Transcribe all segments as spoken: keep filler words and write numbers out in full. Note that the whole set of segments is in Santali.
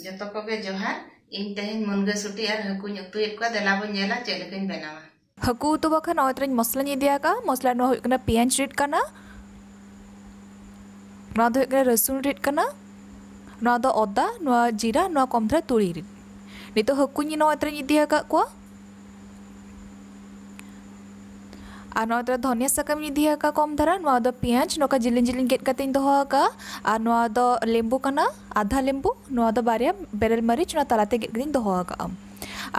ᱡᱚᱛᱚ ᱠᱚᱜᱮ ᱡᱚᱦᱟᱨ᱾ ᱤᱧ ᱛᱮᱦᱮᱧ ᱢᱩᱱᱜᱟᱹ ᱥᱩᱴᱤ ᱟᱨ ᱦᱟᱹᱠᱩᱧ ᱩᱛᱩᱭᱮᱫ ᱠᱚᱣᱟ᱾ ᱫᱮᱞᱟ ᱵᱚᱱ ᱧᱮᱞᱟ ᱪᱮᱫ ᱞᱮᱠᱟᱧ ᱵᱮᱱᱟᱣᱟ᱾ ᱦᱟᱹᱠᱩ ᱩᱛᱩ ᱵᱟᱠᱷᱨᱟ ᱱᱚᱜᱼᱚᱭ ᱛᱚᱨᱟᱧ ᱢᱚᱥᱞᱟᱧ ᱤᱫᱤ ᱟᱠᱟᱫᱼᱟ᱾ ᱢᱚᱥᱞᱟ ᱱᱚᱣᱟ ᱦᱩᱭᱩᱜ ᱠᱟᱱᱟ ᱯᱮᱸᱭᱟᱡᱽ ᱨᱤᱫ ᱠᱟᱱᱟ, ᱱᱚᱣᱟ ᱫᱚ ᱦᱩᱭᱩᱜ ᱠᱟᱱᱟ ᱨᱟᱹᱥᱩᱱ ᱨᱤᱫ ᱠᱟᱱᱟ, ᱱᱚᱣᱟ ᱫᱚ ᱚᱫᱟ, ᱱᱚᱣᱟ ᱡᱤᱨᱟ, ᱱᱚᱣᱟ ᱠᱚᱢ ᱫᱷᱟᱨᱟ ᱛᱩᱲᱤ ᱨᱤᱫ᱾ ᱱᱤᱛᱚᱜ ᱦᱟᱹᱠᱩᱧ ᱱᱚᱜᱼᱚᱭ ᱛᱚᱨᱟᱧ ᱤᱫᱤ ᱟᱠᱟᱫ ᱠᱚᱣᱟ᱾ ᱟᱨ ᱱᱚᱣᱟ ᱫᱚ ᱫᱷᱚᱱᱤᱭᱟ ᱥᱟᱠᱟᱢ ᱤᱧ ᱤᱫᱤ ᱟᱠᱟᱫᱼᱟ ᱠᱚᱢ ᱫᱷᱟᱨᱟ᱾ ᱱᱚᱣᱟ ᱫᱚ ᱯᱮᱸᱭᱟᱡᱽ ᱱᱚᱝᱠᱟ ᱡᱤᱞᱤᱧ ᱡᱤᱞᱤᱧ ᱜᱮᱫ ᱠᱟᱛᱮᱧ ᱫᱚᱦᱚ ᱟᱠᱟᱫᱼᱟ᱾ ᱟᱨ ᱱᱚᱣᱟ ᱫᱚ ᱞᱮᱵᱩ ᱠᱟᱱᱟ, ᱟᱫᱷᱟ ᱞᱮᱵᱩ᱾ ᱱᱚᱣᱟ ᱫᱚ ᱵᱟᱨᱭᱟ ᱵᱮᱨᱮᱞ ᱢᱟᱹᱨᱤᱪ ᱱᱚᱣᱟ ᱛᱟᱞᱟᱛᱮ ᱜᱮᱫ ᱠᱟᱛᱮᱧ ᱫᱚᱦᱚ ᱟᱠᱟᱫᱼᱟ᱾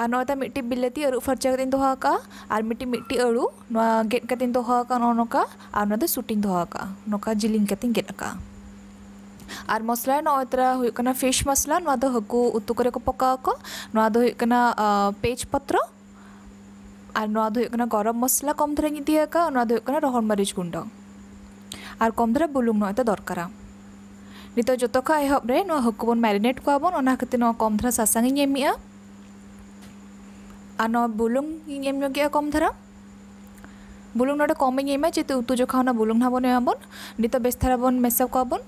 ᱟᱨ ᱱᱚᱣᱟ ᱫᱚ ᱢᱤᱫᱴᱤᱡ ᱵᱤᱞᱟᱹᱛᱤ ᱟᱹᱨᱩᱵ ᱯᱷᱟᱨᱪᱟ ᱠᱟᱛᱮᱧ ᱫᱚᱦᱚ ᱟᱠᱟᱫᱼᱟ᱾ ᱟᱨ ᱢᱤᱫᱴᱤᱡ ᱢᱤᱫᱴᱤᱡ ᱟᱹᱲᱩ ᱱᱚᱣᱟ ᱜᱮᱫ ᱠᱟᱛᱮᱧ ᱫᱚᱦᱚ ᱟᱠᱟᱫᱼᱟ ᱱᱚᱜᱼᱚ ᱱᱚᱝᱠᱟ᱾ ᱟᱨ ᱱᱚᱣᱟ ᱫᱚ ᱥᱩᱴᱤᱧ ᱫᱚᱦᱚ ᱟᱠᱟᱫᱼᱟ, ᱱᱚᱝᱠᱟ ᱡᱤᱞᱤᱧ ᱠᱟᱛᱮᱧ ᱜᱮᱫ ᱟᱠᱟᱫᱼᱟ᱾ ᱟᱨ ᱢᱚᱥᱞᱟ ᱱᱚᱜᱼᱚᱭ ᱛᱚᱨᱟ ᱦᱩᱭᱩᱜ ᱠᱟᱱᱟ ᱯᱷᱤᱥ ᱢᱚᱥᱞᱟ, ᱱᱚᱣᱟ ᱫᱚ ᱦᱟᱹᱠᱩ ᱩᱛᱩ ᱠᱚᱨᱮ ᱠᱚ ᱯᱚᱠᱟᱣ ᱟᱠᱚ᱾ ᱱᱚᱣᱟ ᱫᱚ ᱦᱩᱭᱩᱜ ᱠᱟᱱᱟ ᱟᱸ, ᱛᱮᱡᱽ ᱯᱚᱛᱨᱚ᱾ ᱟᱨ ᱱᱚᱣᱟ ᱫᱚ ᱦᱩᱭᱩᱜ ᱠᱟᱱᱟ ᱜᱚᱨᱚᱢ ᱢᱚᱥᱞᱟ ᱠᱚᱢ ᱫᱷᱟᱨᱟᱧ ᱤᱫᱤ ᱟᱠᱟᱫᱼᱟ, ᱱᱚᱣᱟ ᱫᱚ ᱦᱩᱭᱩᱜ ᱠᱟᱱᱟ ᱨᱚᱦᱚᱲ ᱢᱟᱹᱨᱤᱪ ᱜᱩᱸᱰᱟᱹ᱾ ᱟᱨ ᱠᱚᱢ ᱫᱷᱟᱨᱟ ᱵᱩᱞᱩᱝ ᱱᱚᱜᱼᱚᱭ ᱛᱚ ᱫᱚᱨᱠᱟᱨᱟ᱾ ᱱᱤᱛᱚᱜ ᱡᱚᱛᱚ ᱠᱷᱚᱱ ᱮᱦᱚᱵ ᱨᱮ ᱱᱚᱣᱟ ᱦᱟᱹᱠᱩ ᱵᱚᱱ ᱢᱮᱨᱤᱱᱮᱴ ᱠᱚᱣᱟ ᱵᱚᱱ, ᱚᱱᱟ ᱠᱷᱟᱹᱛᱤᱨ ᱱᱚᱣᱟ ᱠᱚᱢ ᱫᱷᱟᱨᱟ ᱥᱟᱥᱟᱝ ᱤᱧ ᱮᱢᱮᱜᱼᱟ᱾ ᱟᱨ ᱱᱚᱣᱟ ᱵᱩᱞᱩᱝ ᱤᱧ ᱮᱢ ᱧᱚᱜᱮᱜᱼᱟ ᱠᱚᱢ ᱫᱷᱟᱨᱟ᱾ ᱵᱩᱞᱩᱝ ᱱᱚᱰᱮ ᱠᱚᱢ ᱤᱧ ᱮᱢᱟ, ᱡᱮᱦᱮᱛᱩ ᱩᱛᱩ ᱡᱚᱠᱷᱟ ᱚᱱᱟ ᱵᱩᱞᱩᱝ ᱱᱟᱦᱟᱜ ᱵᱚᱱ ᱮᱢᱟᱵᱚᱱ᱾ ᱱᱤᱛᱚᱜ ᱵᱮᱥ ᱫᱷᱟᱨᱟ ᱵᱚᱱ ᱢᱮᱥᱟ ᱠᱚᱣᱟ ᱵᱚᱱ᱾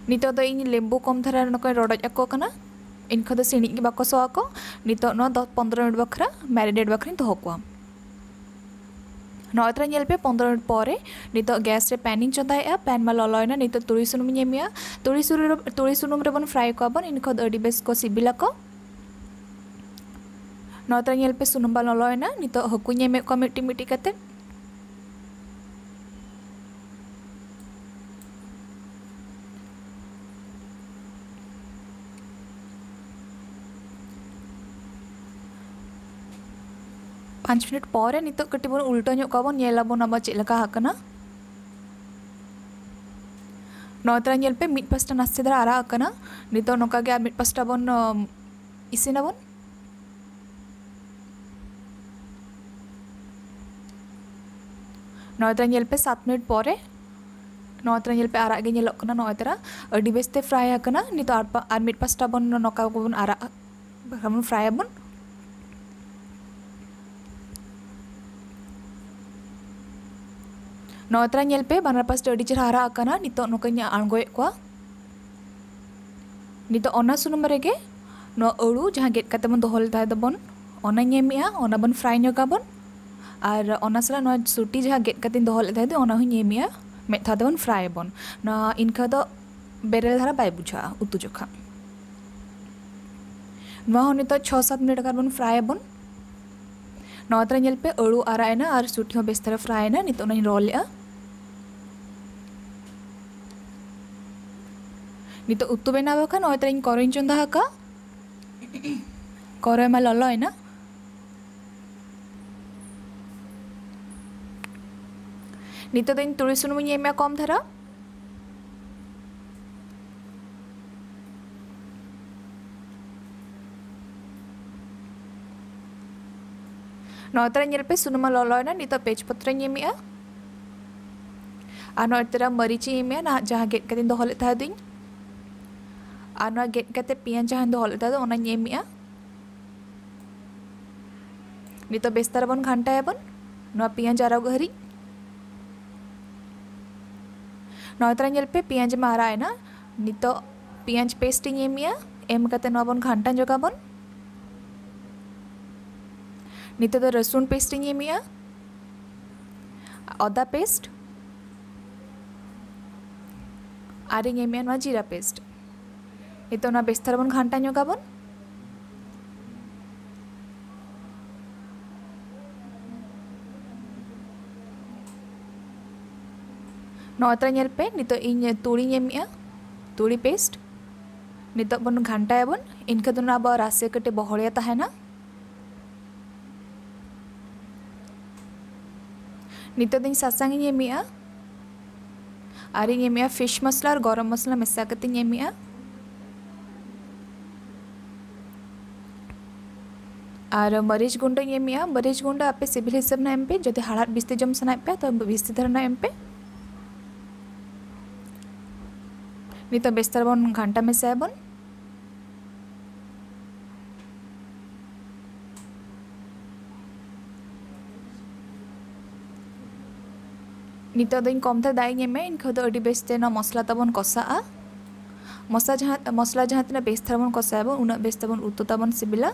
ᱱᱤᱛᱚᱜ ᱫᱚ ᱤᱧ ᱞᱮᱵᱩ ᱠᱚᱢ ᱫᱷᱟᱨᱟ ᱱᱚᱝᱠᱟᱧ ᱨᱚᱰᱚᱡ ᱟᱠᱚ ᱠᱟᱱᱟ, ᱮᱱᱠᱷᱟᱱ ᱫᱚ ᱥᱤᱬᱤᱡ ᱜᱮ ᱵᱟᱠᱚ ᱥᱚ ᱟᱠᱚ᱾ ᱱᱤᱛᱚᱜ ᱱᱚᱣᱟ ᱫᱚᱥ ᱯᱚᱱᱫᱽᱨᱚ ᱢᱤᱱᱤᱴ ᱵᱟᱠᱷᱨᱟ ᱢᱮᱨᱤᱱᱮᱴ ᱵᱟᱠᱷᱨᱟᱧ ᱫᱚᱦᱚ ᱠᱚᱣᱟ᱾ ᱱᱚᱜᱼᱚᱭ ᱛᱚᱨᱟ ᱧᱮᱞ ᱯᱮ, ᱯᱚᱱᱫᱽᱨᱚ ᱢᱤᱱᱤᱴ ᱯᱚᱨᱮ ᱱᱤᱛᱚᱜ ᱜᱮᱥ ᱨᱮ ᱯᱮᱱ ᱤᱧ ᱪᱚᱸᱫᱟᱭᱮᱫᱼᱟ᱾ ᱯᱮᱱ ᱢᱟ ᱞᱚᱞᱚᱭᱮᱱᱟ, ᱱᱤᱛᱚᱜ ᱛᱩᱲᱤ ᱥᱩᱱᱩᱢ ᱤᱧ ᱮᱢᱮᱜᱼᱟ᱾ ᱛᱩᱲᱤ ᱥᱩᱱᱩᱢ ᱨᱮ, ᱛᱩᱲᱤ ᱥᱩᱱᱩᱢ ᱨᱮᱵᱚᱱ ᱯᱷᱨᱟᱭ ᱠᱚᱣᱟ ᱵᱚᱱ, ᱤᱱᱟᱹ ᱠᱷᱚᱱ ᱫᱚ ᱟᱹᱰᱤ ᱵᱮᱥ ᱠᱚ ᱥᱤᱵᱤᱞᱟᱠᱚ᱾ ᱱᱚᱜᱼᱚᱭ ᱛᱚᱨᱟ ᱧᱮᱞ ᱯᱮ, ᱥᱩᱱᱩᱢ ᱢᱟ ᱞᱚᱞᱚᱭᱮᱱᱟ, ᱱᱤᱛᱚᱜ ᱦᱟᱹᱠᱩᱧ ᱮᱢᱮᱫ ᱠᱚᱣᱟ ᱢᱤᱫᱴᱤᱡ ᱢᱤᱫᱴᱤᱡ ᱠᱟᱛᱮ᱾ ᱯᱟᱸᱪ ᱢᱤᱱᱤᱴ ᱯᱚᱨᱮ ᱱᱤᱛᱚᱜ ᱠᱟᱹᱴᱤᱡ ᱵᱚᱱ ᱩᱞᱴᱟᱹ ᱧᱚᱜ ᱠᱚᱣᱟ ᱵᱚᱱ, ᱧᱮᱞ ᱟᱵᱚᱱ ᱟᱵᱟᱨ ᱪᱮᱫ ᱞᱮᱠᱟ ᱟᱠᱟᱱᱟ᱾ ᱱᱚᱜᱼᱚᱭ ᱛᱚᱨᱟ ᱧᱮᱞ ᱯᱮ, ᱢᱤᱫ ᱯᱟᱥᱴᱟ ᱱᱟᱥᱮ ᱫᱷᱟᱨᱟ ᱟᱨᱟᱜ ᱟᱠᱟᱱᱟ᱾ ᱱᱤᱛᱚᱜ ᱱᱚᱝᱠᱟ ᱜᱮ ᱟᱨ ᱢᱤᱫ ᱯᱟᱥᱴᱟ ᱵᱚᱱ, ᱟᱢ, ᱤᱥᱤᱱᱟᱵᱚᱱ᱾ ᱱᱚᱜᱼᱚᱭ ᱛᱚᱨᱟ ᱧᱮᱞ ᱯᱮ, ᱥᱟᱛ ᱢᱤᱱᱤᱴ ᱯᱚᱨᱮ ᱱᱚᱜᱼᱚᱭ ᱛᱚᱨᱟ ᱧᱮᱞ ᱯᱮ, ᱟᱨᱟᱜ ᱜᱮ ᱧᱮᱞᱚᱜ ᱠᱟᱱᱟ᱾ ᱱᱚᱜᱼᱚᱭ ᱛᱚᱨᱟ ᱟᱹᱰᱤ ᱵᱮᱥᱛᱮ ᱯᱷᱨᱟᱭ ᱟᱠᱟᱱᱟ᱾ ᱱᱤᱛᱚᱜ ᱟᱨ ᱯᱟ-, ᱟᱨ ᱢᱤᱫ ᱯᱟᱥᱴᱟ ᱵᱚᱱ ᱱᱚᱝᱠᱟ ᱵᱚᱱ ᱟᱨᱟᱜ, ᱵᱟᱠᱷᱟᱱ ᱵᱚᱱ ᱯᱷᱨᱟᱭ ᱟᱵᱚᱱ᱾ ᱱᱚᱣᱟ ᱛᱚᱨᱟ ᱧᱮᱞ ᱯᱮ, ᱵᱟᱱᱟᱨ ᱯᱟᱥᱴᱟ ᱟᱹᱰᱤ ᱪᱮᱦᱨᱟ ᱦᱟᱨᱟ ᱟᱠᱟᱱᱟ᱾ ᱱᱤᱛᱚᱜ ᱱᱚᱝᱠᱟᱧ ᱟᱬᱜᱚᱭᱮᱫ ᱠᱚᱣᱟ᱾ ᱱᱤᱛᱚᱜ ᱚᱱᱟ ᱥᱩᱱᱩᱢ ᱨᱮᱜᱮ ᱱᱚᱣᱟ ᱟᱹᱲᱩ ᱡᱟᱦᱟᱸ ᱜᱮᱫ ᱠᱟᱛᱮ ᱵᱚᱱ ᱫᱚᱦᱚ ᱞᱮᱫ ᱛᱟᱦᱮᱸ ᱫᱚᱵᱚᱱ, ᱚᱱᱟᱧ ᱮᱢᱮᱜᱼᱟ, ᱚᱱᱟ ᱵᱚᱱ ᱯᱷᱨᱟᱭ ᱧᱚᱜᱟᱵᱚᱱ᱾ ᱟᱨ ᱚᱱᱟ ᱥᱟᱞᱟᱜ ᱱᱚᱣᱟ ᱥᱩᱴᱤ ᱡᱟᱦᱟᱸ ᱜᱮᱫ ᱠᱟᱛᱮᱧ ᱫᱚᱦᱚ ᱞᱮᱫ ᱛᱟᱦᱮᱸ ᱫᱚ, ᱚᱱᱟ ᱦᱚᱸᱧ ᱮᱢᱮᱜᱼᱟ᱾ ᱢᱤᱫ ᱫᱷᱟᱣ ᱛᱮᱵᱚᱱ ᱯᱷᱨᱟᱭ ᱟᱵᱚᱱ᱾ ᱱᱚᱣᱟ ᱤᱱᱠᱟᱹ ᱫᱚ ᱵᱮᱨᱮᱞ ᱫᱷᱟᱨᱟ ᱵᱟᱭ ᱵᱩᱡᱷᱟᱹᱜᱼᱟ ᱩᱛᱩ ᱡᱚᱠᱷᱟ᱾ ᱱᱚᱣᱟ ᱦᱚᱸ ᱱᱤᱛᱚᱜ ᱪᱷᱚ ᱥᱟᱛ ᱢᱤᱱᱤᱴ ᱜᱟᱱ ᱵᱚᱱ ᱯᱷᱨᱟᱭ ᱟᱵᱚᱱ᱾ ᱱᱚᱣᱟ ᱛᱚᱨᱟ ᱧᱮᱞ ᱯᱮ, ᱟᱹᱲᱩ ᱟᱨᱟᱜ ᱮᱱᱟ ᱟᱨ ᱥᱩᱴᱤ ᱦᱚᱸ ᱵᱮᱥ ᱫᱷᱟᱨᱟ ᱯᱷᱨᱟᱭ ᱮᱱᱟ᱾ ᱱᱤᱛᱚᱜ ᱚᱱᱟᱧ ᱨᱚ ᱞᱮᱜᱼᱟ᱾ ᱱᱤᱛᱚᱜ ᱩᱛᱩ ᱵᱮᱱᱟᱣ ᱟᱠᱟᱱ, ᱱᱚᱜᱼᱚᱭ ᱛᱚᱨᱟᱧ ᱠᱚᱨᱚᱧ ᱪᱚᱸᱫᱟ ᱟᱠᱟᱫ᱾ ᱠᱚᱨᱚᱭ ᱢᱟ ᱞᱚᱞᱚᱭᱮᱱᱟ᱾ ᱱᱤᱛᱚᱜ ᱫᱚᱧ ᱛᱩᱲᱤ ᱥᱩᱱᱩᱢᱤᱧ ᱮᱢᱮᱜᱼᱟ ᱠᱚᱢ ᱫᱷᱟᱨᱟ᱾ ᱱᱚᱣᱟ ᱛᱚᱨᱟ ᱧᱮᱞ ᱯᱮ, ᱥᱩᱱᱩᱢ ᱢᱟ ᱞᱚᱞᱚᱭᱮᱱᱟ᱾ ᱱᱤᱛᱚᱜ ᱛᱮᱡᱽ ᱯᱚᱛᱨᱚᱧ ᱮᱢᱮᱜᱼᱟ᱾ ᱟᱨ ᱱᱚᱜᱼᱚᱭ ᱛᱚᱨᱟ ᱢᱟᱹᱨᱤᱪ ᱤᱧ ᱮᱢᱮᱜᱼᱟ, ᱱᱟᱦᱟᱜ ᱡᱟᱦᱟᱸ ᱜᱮᱫ ᱠᱟᱛᱮᱧ ᱫᱚᱦᱚ ᱞᱮᱫ ᱛᱟᱦᱮᱸ ᱫᱚᱧ᱾ ᱟᱨ ᱱᱚᱣᱟ ᱜᱮᱫ ᱠᱟᱛᱮ ᱯᱮᱸᱭᱟᱡᱽ ᱡᱟᱦᱟᱸᱧ ᱫᱚᱦᱚ ᱞᱮᱫ ᱛᱟᱦᱮᱸ ᱫᱚ, ᱚᱱᱟᱧ ᱮᱢᱮᱜᱼᱟ᱾ ᱱᱤᱛᱚᱜ ᱵᱮᱥ ᱫᱷᱟᱨᱟ ᱵᱚᱱ ᱜᱷᱟᱱᱴᱟᱭᱟᱵᱚᱱ ᱱᱚᱣᱟ ᱯᱮᱸᱭᱟᱡᱽ ᱟᱨᱟᱜᱚᱜ ᱦᱟᱹᱨᱤᱡ᱾ ᱱᱚᱣᱟ ᱛᱚᱨᱟ ᱧᱮᱞ ᱯᱮ, ᱯᱮᱸᱭᱟᱡᱽ ᱢᱟ ᱟᱨᱟᱜ ᱮᱱᱟ᱾ ᱱᱤᱛᱚᱜ ᱯᱮᱸᱭᱟᱡᱽ ᱯᱮᱥᱴ ᱤᱧ ᱮᱢᱮᱜᱼᱟ, ᱮᱢ ᱠᱟᱛᱮ ᱱᱚᱣᱟ ᱵᱚᱱ ᱜᱷᱟᱱᱴᱟ ᱧᱚᱜᱟᱵᱚᱱ᱾ ᱱᱤᱛᱚᱜ ᱫᱚ ᱨᱟᱹᱥᱩᱱ ᱯᱮᱥᱴ ᱤᱧ ᱮᱢᱮᱜᱼᱟ, ᱟᱫᱟ ᱯᱮᱥᱴ, ᱟᱨᱤᱧ ᱮᱢᱮᱜᱼᱟ ᱱᱚᱣᱟ ᱡᱤᱨᱟ ᱯᱮᱥᱴ᱾ ᱱᱤᱛᱚᱜ ᱱᱚᱣᱟ ᱵᱮᱥ ᱫᱷᱟᱨᱟ ᱵᱚᱱ ᱜᱷᱟᱱᱴᱟ ᱧᱚᱜᱟᱵᱚᱱ᱾ ᱱᱚᱣᱟ ᱛᱚᱨᱟ ᱧᱮᱞ ᱯᱮ, ᱱᱤᱛᱚᱜ ᱤᱧ ᱛᱩᱲᱤᱧ ᱮᱢᱮᱜᱼᱟ, ᱛᱩᱲᱤ ᱯᱮᱥᱴ᱾ ᱱᱤᱛᱚᱜ ᱵᱚᱱ ᱜᱷᱟᱱᱴᱟᱭᱟᱵᱚᱱ, ᱮᱱᱠᱷᱟᱱ ᱫᱚ ᱱᱚᱣᱟ ᱟᱵᱚᱣᱟᱜ ᱨᱟᱥᱮ ᱠᱟᱹᱴᱤᱡ ᱵᱚᱦᱚᱲᱤᱭᱟ ᱛᱟᱦᱮᱱᱟ᱾ ᱱᱤᱛᱚᱜ ᱫᱚᱧ ᱥᱟᱥᱟᱝ ᱤᱧ ᱮᱢᱮᱜᱼᱟ, ᱟᱨᱤᱧ ᱮᱢᱮᱜᱼᱟ ᱯᱷᱤᱥ ᱢᱚᱥᱞᱟ ᱟᱨ ᱜᱚᱨᱚᱢ ᱢᱚᱥᱞᱟ ᱢᱮᱥᱟ ᱠᱟᱛᱮᱧ ᱮᱢᱮᱜᱼᱟ᱾ ᱟᱨ ᱢᱟᱹᱨᱤᱪ ᱜᱩᱸᱰᱟᱹᱧ ᱮᱢᱮᱜᱼᱟ᱾ ᱢᱟᱹᱨᱤᱪ ᱜᱩᱸᱰᱟᱹ ᱟᱯᱮ ᱥᱤᱵᱤᱞ ᱦᱤᱥᱟᱹᱵ ᱱᱟᱜ ᱮᱢ ᱯᱮ, ᱡᱩᱫᱤ ᱦᱟᱲᱦᱟᱫ ᱵᱤᱥᱛᱤ ᱡᱚᱢ ᱥᱟᱱᱟᱭᱮᱫ ᱯᱮᱭᱟ ᱛᱚ ᱵᱤᱥᱛᱤ ᱫᱷᱟᱨᱟ ᱱᱟᱜ ᱮᱢ ᱯᱮ᱾ ᱱᱤᱛᱚᱜ ᱵᱮᱥ ᱫᱷᱟᱨᱟ ᱵᱚᱱ ᱜᱷᱟᱱᱴᱟ ᱢᱮᱥᱟᱭᱟᱵᱚᱱ᱾ ᱱᱤᱛᱚᱜ ᱫᱚᱧ ᱠᱚᱢ ᱫᱷᱟᱨᱟ ᱫᱟᱜ ᱤᱧ ᱮᱢᱟ, ᱮᱱᱠᱷᱟᱱ ᱫᱚ ᱟᱹᱰᱤ ᱵᱮᱥᱛᱮ ᱱᱚᱣᱟ ᱢᱚᱥᱞᱟ ᱛᱟᱵᱚᱱ ᱠᱚᱥᱟᱜᱼᱟ᱾ ᱢᱚᱥᱞᱟ ᱡᱟᱦᱟᱸ, ᱢᱚᱥᱞᱟ ᱡᱟᱦᱟᱸ ᱛᱤᱱᱟᱹᱜ ᱵᱮᱥ ᱫᱷᱟᱨᱟ ᱵᱚᱱ ᱠᱚᱥᱟᱭᱟᱵᱚᱱ, ᱩᱱᱟᱹᱜ ᱵᱮᱥ ᱛᱟᱵᱚᱱ ᱩᱛᱩ ᱛᱟᱵᱚᱱ ᱥᱤᱵᱤᱞᱟ᱾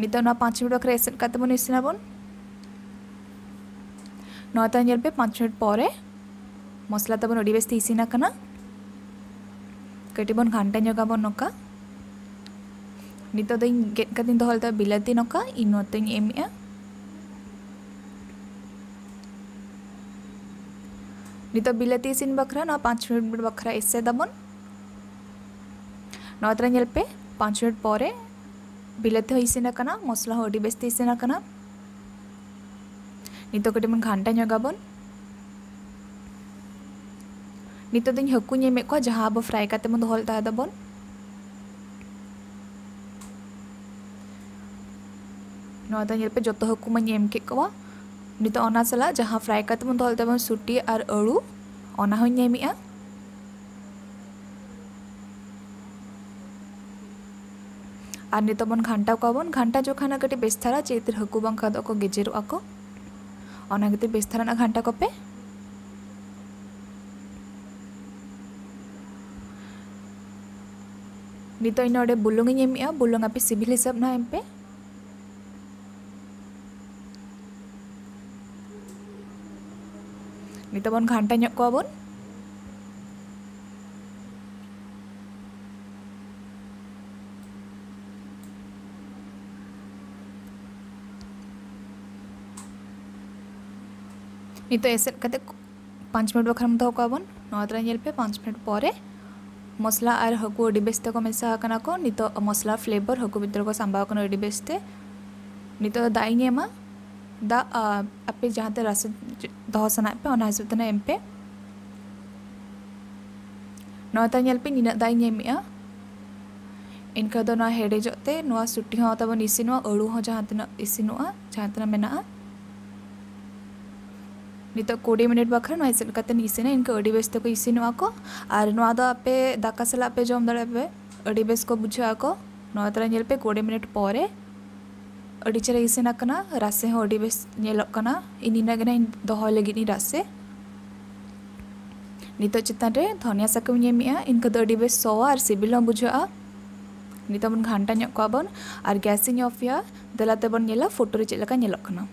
ᱱᱤᱛᱚᱜ ᱱᱚᱣᱟ ᱯᱟᱸᱪ ᱢᱤᱱᱤᱴ ᱵᱟᱠᱷᱨᱟ ᱮᱥᱮᱫ ᱠᱟᱛᱮ ᱵᱚᱱ ᱤᱥᱤᱱᱟᱵᱚᱱ᱾ ᱱᱚᱣᱟ ᱛᱟᱭᱚᱢ ᱧᱮᱞ ᱯᱮ, ᱯᱟᱸᱪ ᱢᱤᱱᱤᱴ ᱯᱚᱨᱮ ᱢᱚᱥᱞᱟ ᱛᱟᱵᱚᱱ ᱟᱹᱰᱤ ᱵᱮᱥᱛᱮ ᱤᱥᱤᱱ ᱟᱠᱟᱱᱟ᱾ ᱠᱟᱹᱴᱤᱡ ᱵᱚᱱ ᱜᱷᱟᱱᱴᱟ ᱧᱚᱜᱟᱵᱚᱱ ᱱᱚᱝᱠᱟ᱾ ᱱᱤᱛᱚᱜ ᱫᱚᱧ ᱜᱮᱫ ᱠᱟᱛᱮᱧ ᱫᱚᱦᱚ ᱞᱮᱫᱟ ᱵᱤᱞᱟᱹᱛᱤ, ᱱᱚᱝᱠᱟ ᱤᱧ ᱱᱚᱛᱮᱧ ᱮᱢᱮᱜᱼᱟ᱾ ᱱᱤᱛᱚᱜ ᱵᱤᱞᱟᱹᱛᱤ ᱤᱥᱤᱱ ᱵᱟᱠᱷᱨᱟ ᱱᱚᱣᱟ ᱯᱟᱸᱪ ᱢᱤᱱᱤᱴ ᱵᱟᱠᱷᱨᱟ ᱮᱥᱮᱫᱟᱵᱚᱱ᱾ ᱱᱚᱣᱟ ᱛᱟᱨᱟ ᱧᱮᱞ ᱯᱮ, ᱯᱟᱸᱪ ᱢᱤᱱᱤᱴ ᱯᱚᱨᱮ ᱵᱤᱞᱟᱹᱛᱤ ᱦᱚᱸ ᱤᱥᱤᱱ ᱟᱠᱟᱱᱟ, ᱢᱚᱥᱞᱟ ᱦᱚᱸ ᱟᱹᱰᱤ ᱵᱮᱥᱛᱮ ᱤᱥᱤᱱ ᱟᱠᱟᱱᱟ᱾ ᱱᱤᱛᱚᱜ ᱠᱟᱹᱴᱤᱡ ᱵᱚᱱ ᱜᱷᱟᱱᱴᱟ ᱧᱚᱜᱟᱵᱚᱱ᱾ ᱱᱤᱛᱚᱜ ᱫᱚᱧ ᱦᱟᱹᱠᱩᱧ ᱮᱢᱮᱫ ᱠᱚᱣᱟ, ᱡᱟᱦᱟᱸ ᱟᱵᱚ fry ᱠᱟᱛᱮ ᱵᱚᱱ ᱫᱚᱦᱚ ᱞᱮᱫ ᱛᱟᱦᱮᱸ ᱫᱚᱵᱚᱱ᱾ ᱱᱚᱣᱟ ᱫᱚ ᱧᱮᱞ ᱯᱮ, ᱡᱚᱛᱚ ᱦᱟᱹᱠᱩ ᱢᱟᱧ ᱮᱢ ᱠᱮᱫ ᱠᱚᱣᱟ᱾ ᱱᱤᱛᱚᱜ ᱚᱱᱟ ᱥᱟᱞᱟᱜ ᱡᱟᱦᱟᱸ fry ᱠᱟᱛᱮ ᱵᱚᱱ ᱫᱚᱦᱚ ᱞᱮᱫ ᱛᱟᱵᱚᱱ ᱥᱩᱴᱤ ᱟᱨ ᱟᱹᱲᱩ, ᱚᱱᱟ ᱦᱚᱸᱧ ᱮᱢᱮᱜᱼᱟ᱾ ᱟᱨ ᱱᱤᱛᱚᱜ ᱵᱚᱱ ᱜᱷᱟᱱᱴᱟ ᱠᱚᱣᱟ ᱵᱚᱱ᱾ ᱜᱷᱟᱱᱴᱟ ᱡᱚᱠᱷᱟᱱ ᱠᱟᱹᱴᱤᱡ ᱵᱮᱥ ᱫᱷᱟᱨᱟ, ᱪᱮᱫ ᱦᱟᱹᱠᱩ ᱵᱟᱝᱠᱷᱟᱱ ᱫᱚ ᱠᱚ ᱜᱮᱡᱮᱨᱚᱜᱼᱟ ᱠᱚ, ᱚᱱᱟ ᱠᱷᱟᱹᱛᱤᱨ ᱵᱮᱥ ᱫᱷᱟᱨᱟ ᱱᱟᱜ ᱜᱷᱟᱱᱴᱟ ᱠᱚᱯᱮ᱾ ᱱᱤᱛᱚᱜ ᱤᱧ ᱱᱚᱰᱮ ᱵᱩᱞᱩᱝ ᱤᱧ ᱮᱢᱮᱜᱼᱟ, ᱵᱩᱞᱩᱝ ᱟᱯᱮ ᱥᱤᱵᱤᱞ ᱦᱤᱥᱟᱹᱵ ᱱᱟᱜ ᱮᱢ ᱯᱮ᱾ ᱱᱤᱛᱚᱜ ᱵᱚᱱ ᱜᱷᱟᱱᱴᱟ ᱧᱚᱜ ᱠᱚᱣᱟ ᱵᱚᱱ᱾ ᱱᱤᱛᱚᱜ ᱮᱥᱮᱫ ᱠᱟᱛᱮ ᱯᱟᱸᱪ ᱢᱤᱱᱤᱴ ᱵᱟᱠᱷᱨᱟᱢ ᱫᱚᱦᱚ ᱠᱚᱣᱟ ᱵᱚᱱ᱾ ᱱᱚᱣᱟ ᱛᱟᱨᱟ ᱧᱮᱞ ᱯᱮ, ᱯᱟᱸᱪ ᱢᱤᱱᱤᱴ ᱯᱚᱨᱮ ᱢᱚᱥᱞᱟ ᱟᱨ ᱦᱟᱹᱠᱩ ᱟᱹᱰᱤ ᱵᱮᱥ ᱛᱮᱠᱚ ᱢᱮᱥᱟ ᱟᱠᱟᱱᱟ ᱠᱚ᱾ ᱱᱤᱛᱚᱜ ᱢᱚᱥᱞᱟ flavour ᱦᱟᱹᱠᱩ ᱵᱷᱤᱛᱨᱤ ᱠᱚ ᱥᱟᱢᱵᱟᱣ ᱟᱠᱟᱱᱟ ᱟᱹᱰᱤ ᱵᱮᱥ ᱛᱮ᱾ ᱱᱤᱛᱚᱜ ᱫᱚ ᱫᱟᱜ ᱤᱧ ᱮᱢᱟ᱾ ᱫᱟᱜ, ᱟ, ᱟᱯᱮ ᱡᱟᱦᱟᱸ ᱛᱮ ᱨᱟᱥᱮ ᱫᱚᱦᱚ ᱥᱟᱱᱟᱭᱮᱫ ᱯᱮ, ᱚᱱᱟ ᱦᱤᱥᱟᱹᱵ ᱛᱮ ᱱᱟᱜ ᱮᱢ ᱯᱮ᱾ ᱱᱚᱣᱟ ᱛᱟᱨᱟ ᱧᱮᱞ ᱯᱮ, ᱱᱤᱱᱟᱹᱜ ᱫᱟᱜ ᱤᱧ ᱮᱢᱮᱜᱼᱟ᱾ ᱮᱱᱠᱷᱟᱱ ᱫᱚ ᱱᱚᱣᱟ ᱦᱮᱰᱮᱡᱚᱜ ᱛᱮ ᱱᱚᱣᱟ ᱥᱩᱴᱤ ᱦᱚᱸ ᱛᱟᱵᱚᱱ ᱤᱥᱤᱱᱚᱜᱼᱟ, ᱟᱹᱲᱩ ᱦᱚᱸ ᱡᱟᱦᱟᱸ ᱛᱤᱱᱟᱹᱜ ᱤᱥᱤᱱᱚᱜᱼᱟ, ᱡᱟᱦᱟᱸ ᱛᱤᱱᱟᱹᱜ ᱢᱮᱱᱟᱜᱼᱟ᱾ ᱱᱤᱛᱚᱜ ᱠᱩᱲᱤ ᱢᱤᱱᱤᱴ ᱵᱟᱠᱷᱨᱟ ᱱᱚᱣᱟ ᱮᱥᱮᱫ ᱠᱟᱛᱮ ᱤᱥᱤᱱᱟ, ᱤᱱᱠᱟᱹ ᱟᱹᱰᱤ ᱵᱮᱥ ᱛᱮᱠᱚ ᱤᱥᱤᱱᱚᱜᱼᱟ ᱠᱚ᱾ ᱟᱨ ᱱᱚᱣᱟ ᱫᱚ ᱟᱯᱮ ᱫᱟᱠᱟ ᱥᱟᱞᱟᱜ ᱯᱮ ᱡᱚᱢ ᱫᱟᱲᱮᱭᱟᱜᱼᱟ ᱯᱮ, ᱟᱹᱰᱤ ᱵᱮᱥ ᱠᱚ ᱵᱩᱡᱷᱟᱹᱜᱼᱟ ᱠᱚ᱾ ᱱᱚᱣᱟ ᱛᱟᱨᱟ ᱧᱮᱞ ᱯᱮ, ᱠᱩᱲᱤ ᱢᱤᱱᱤᱴ ᱯᱚᱨᱮ ᱟᱹᱰᱤ ᱪᱮᱦᱨᱟ ᱤᱥᱤᱱ ᱟᱠᱟᱱᱟ, ᱨᱟᱥᱮ ᱦᱚᱸ ᱟᱹᱰᱤ ᱵᱮᱥ ᱧᱮᱞᱚᱜ ᱠᱟᱱᱟ᱾ ᱤᱧ ᱱᱤᱱᱟᱹᱜ ᱜᱮ ᱱᱟᱜ ᱤᱧ ᱫᱚᱦᱚᱭ ᱞᱟᱹᱜᱤᱫ ᱤᱧ ᱨᱟᱥᱮ᱾ ᱱᱤᱛᱚᱜ ᱪᱮᱛᱟᱱ ᱨᱮ ᱫᱷᱚᱱᱤᱭᱟ ᱥᱟᱠᱟᱢ ᱤᱧ ᱮᱢᱮᱜᱼᱟ᱾ ᱤᱱᱠᱟᱹ ᱫᱚ ᱟᱹᱰᱤ ᱵᱮᱥ ᱥᱚᱣᱟ ᱟᱨ ᱥᱤᱵᱤᱞ ᱦᱚᱸ ᱵᱩᱡᱷᱟᱹᱜᱼᱟ᱾ ᱱᱤᱛᱚᱜ ᱵᱚᱱ ᱜᱷᱟᱱᱴᱟ ᱧᱚᱜ ᱠᱚᱣᱟ ᱵᱚᱱ ᱟᱨ gas ᱤᱧ off ᱮᱜᱼᱟ᱾ ᱫᱮᱞᱟ ᱛᱮᱵᱚᱱ ᱧᱮᱞᱟ ᱯᱷᱳᱴᱳ ᱨᱮ ᱪᱮᱫ ᱞᱮᱠᱟ ᱧᱮᱞᱚᱜ ᱠᱟᱱᱟ᱾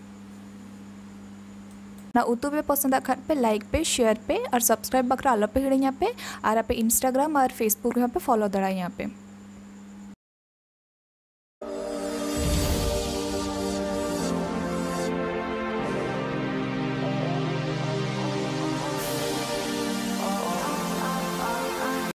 ᱚᱱᱟ ᱩᱛᱩ ᱯᱮ ᱯᱚᱥᱚᱸᱫᱟᱜ ᱠᱷᱟᱱ ᱯᱮ like ᱯᱮ, share ᱯᱮ ᱟᱨ subscribe ᱵᱟᱠᱷᱨᱟ ᱟᱞᱚ ᱯᱮ ᱦᱤᱲᱤᱧᱟ ᱯᱮ᱾ ᱟᱨ ᱟᱯᱮ Instagram ᱟᱨ Facebook ᱨᱮᱦᱚᱸ ᱯᱮ follow ᱫᱟᱲᱮᱭᱟᱹᱧᱟ ᱯᱮ᱾